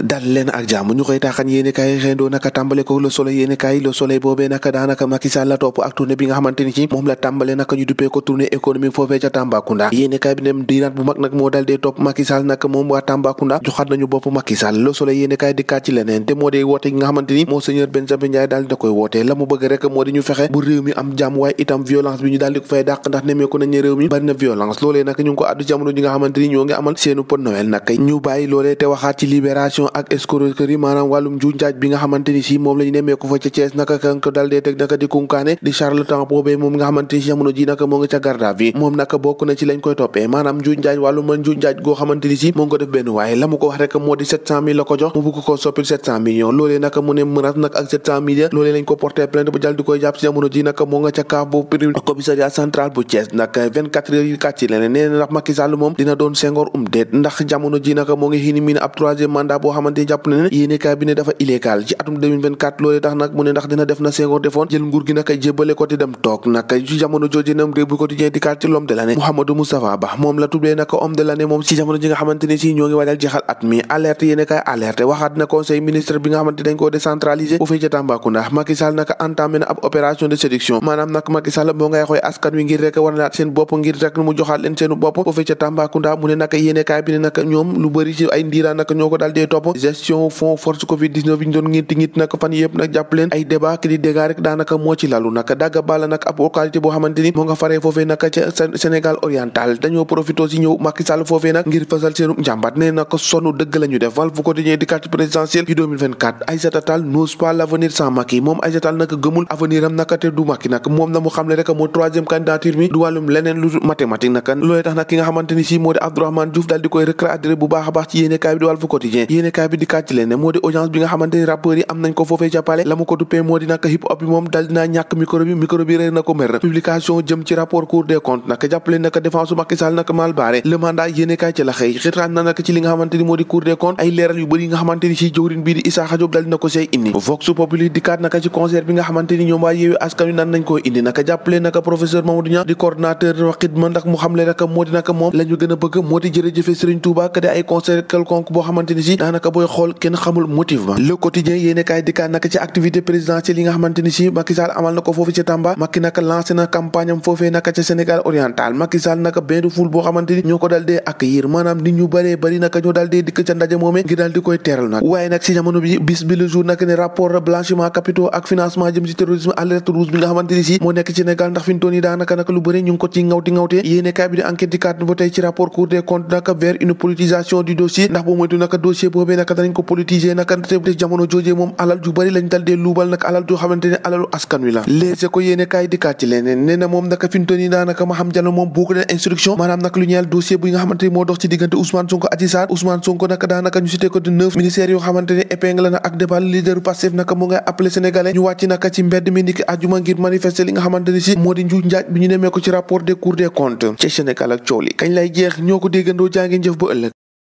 dal leen ak jàmm ñu koy taaxan yéene kaay xëyndoo naka tàmbale ko Le Soleil yéene kaay Le Soleil boobee naka daanaka Macky Sall la topp ak tournée bi nga xamante ni ci moom la tàmbale naka ñu duppee ko tournée économique foofee ca Tambacounda yéene kaay bi ne diinaat bu mag nag moo dal dee topp Macky Sall naka moom waa Tambacounda joxaat nañu bopp Macky Sall Le Soleil yéene kaay dikkaat ci leneen te moo dee woote gi nga xamante ni Monseigneur Benjamin Ndiaye daal di koy woote la mu bëgg rek moo di ñu fexe bu réew mi am jàmm waaye itam violence bi ñu daal di ko fay dàq ndax nemeeku nañ ne réew mi bari na violence loolee nag ñu ngi ko addu jamono ji nga xamante ni ñoo ngi amal seenu pot Noël nag ñu bàyyi loolee te waxaat ci libération ak escroquerie maanaam wàllum njuuj njaaj bi nga xamante ni si moom lañu nemmeeku fa ca Thiès naka kan ko dal dee teg naka di kunkaane di charlatan boobee moom nga xamante ni si jamono ji naka moo ngi ca garde à vue moom naka bokk na ci lañ koy toppee maanaam njuuj njaaj wàllum njuuj njaaj goo xamante ni si moo ngi ko def benn waaye la mu ko wax rek moo di 700 000 la ko jox mu bëgg ko soppil 700 millions loolee naka mu ne mënas nag ak 700 millions loolee lañ ko porté plainte ba jàll di koy jàpp si jamono ji naka moo nga ca kaaf bu commissariat central bu Thiès nag 24 heures yi kàcc leneen nee na ndax Macky Sall moom dina doon Senghor déet ndax jamono ji naka moo ngi xini mi ne ab troisième mandat boo xamante ni jàpp na ne yéene kaay bi ne dafa illégal ci atum 2024 loolee tax nag mu ne ndax dina def na Senghor defoon jël nguur gi naka jébbale ko te dem toog naka ci jamono jooju nam réew bu quotidien di kaat ci l'homme de l'année Mouhamadou Moustapha Ba moom la tuddee naka homme de l'année moom ci jamono ji nga xamante ni si ñoo ngi waajal jeexal at mi alerte yéene kaay alerte waxaat na conseil ministre bi nga xamante dañ koo décentraliser bu fay ca Tambacounda Macky Sall naka entamé na ab opération de séduction maanaam nag Macky Sall moo ngay xooy askan wi ngir rek war na seen bopp ngir rek mu joxaat leen seenu bopp bu fay ca Tambacounda mu ne naka yéene kaay bi ne naka ñoom lu bëri ci ay ndiiraan naka ñoo ko daal dee topp gestion fonds force covid 19 yi ñu doon ngit nag fan yëpp nag jàpp leen ay débat ki di dégâts rek daanaka moo ci lalu naka dagga bala nag ab localité boo xamante ni moo nga faree foofee naka ca Sénégal oriental dañoo profité si ñëw Macky Sall foofee nag ngir fasal seenu njàmbat ne naka sonu dëgg la ñu def Walf Quotidien di carte présidentielle yu 2024 Aïssata Tall n'ose pas l'avenir sans Macky moom Aïssata Tall naka gëmul avenir am naka te du Macky nag moom na mu xamle rek moo troisième candidature mi du wàllum leneen lu mathématique naka loolee tax nag ki nga xamante ni si moo di Abdourahmane Diouf daal di koy recadrer bu baax a baax ci yéene kaay bi di Walf Quotidien yéene kaay bi di kàcc leen ne moo di audience bi nga xamante ni rappeurs yi am nañ ko foofee ca Palais la mu ko duppee moo di naka hip hop bi moom dal dinaa ñàkk micro bi réer na ko mer publication jëm ci rapport Cour des comptes naka jàppale naka défense Macky Sall naka mal barré le mandat yéene kaay ci la xëy xitaan na naka ci li nga xamante ni moo di Cour des comptes ay leeral yu bëri yi nga xamante ni si jëwrin bii di Issakha Diop dal dina ko say indi Vox Populi di kaat naka ci concert bi nga xamante ni ñoom waa Yewwi Askan Wi nan nañ koo indi naka jàppale naka professeur Mamadou Niang di coordinateur wa Xidma ndax mu xamle naka moo di naka moom la ñu gën a bëgg moo di jërëjëfe Serigne Touba ka di ay concert quelconque boo xamante ni si daanaka booy xool kenn xamul motivement le quotidien yéene kaay dikkaat naka ci activité présidentielle yi nga xamante ni si Macky Sall amal na ko foofu ci Tamba Macky naka lancé na campagne am foofee naka ca Sénégal oriental Macky Sall naka bain de foule boo xamante ni ñoo ko dal dee accueillir maanaam nit ñu bëree bëri naka ñoo dal dee dikk ca ndaje moomee ngir dal di koy teeral nag waaye nag si jamono bi bis bi le jour naka ne rapport blanchiment capitaux ak financement jëm ci terrorisme alerte rouge bi nga xamante ni si moo nekk ci Sénégal ndax fi ñu toon yi daanaka naka lu bëri ñu ngi ko ci ngawtee yéene kaay bi di enquête di kaat ba tey ci rapport Cour des comptes naka vers une politisation du dossier ndax boo moytu naka dossier boobee naka danañ ko politiser naka te jamono joojee moom alal ju bëri lañ dal dee luubal nag alal joo xamante ne alalu askan wi la léegi ko yéene kaay di kaat ci leneen nee na moom naka fi ñu toon yi daanaka ma xam jalo moom boo ko leen instruction maanaam nag lu ñeel dossier bi nga xamante ni moo dox ci diggante Ousmane Sonko Adji Sarr Ousmane Sonko naka daanaka ñu cité ko de 9 ministères yoo xamante ne épingle na ak débat leader Pastef naka mu ngay appelé sénégalais ñu wàcc naka ci mbedd mi niki àjjuma ngir manifester li nga xamante ni si moo di njuuj njaaj bi ñu nemee ko ci rapport des Cours des comptes ci Sénégal ak coow li kañ lay jeex ñoo ko déggandoo jaa ngeen jëf ba ëllëg